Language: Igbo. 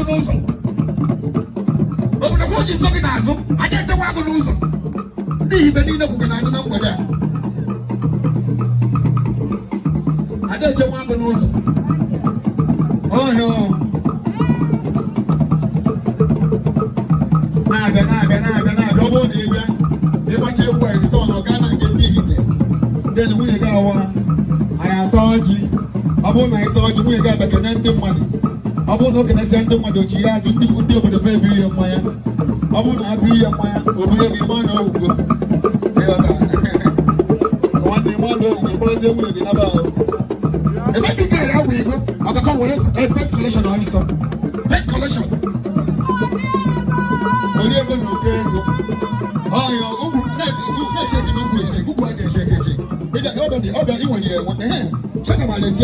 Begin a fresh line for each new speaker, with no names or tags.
N'ụzọ obodo kwa oji nzọ gị n'azụ, ada echekwa agụ n'ụzọ. Ndị Ihite niile kwụ gị n'azụ na mgbede a. Ada echekwa agụ n'ụzọ ọhịa na-abịa, na-abịa, na-abịa, na-abịa. Ọ bụrụ na ị bịa ịgbacha egwu a, return ọ gaa na nke ndị Ihite. Ndị na nwunye gị awa, anyị ata ọjị. Ọ bụrụ na anyị taa ọjị, nwunye gị abịa kene ndị mmadụ. Ọ bụrụ na o kenesịa ndị mmadụ, ochi ya azụ ndị obodo fe ebu ihe mmanya. Ọ bụrụ na abụ ihe mmanya, oburu ego ịma na owugo. Ịghọta nwanne, ịma na owugo, ịkpọrọzie nwunye gị naba ahụ. Ebe dị ka ya wụ ego ọkakọ were first collection ọsọ, first collection onye ego na oke ego ọyọ ugwu na-eche gị n'ugwu eche ugwu a ga-eche eche. Ịbịa ọbịa, ọbịa ị nwere ya enwe ehe chaka ma lesi.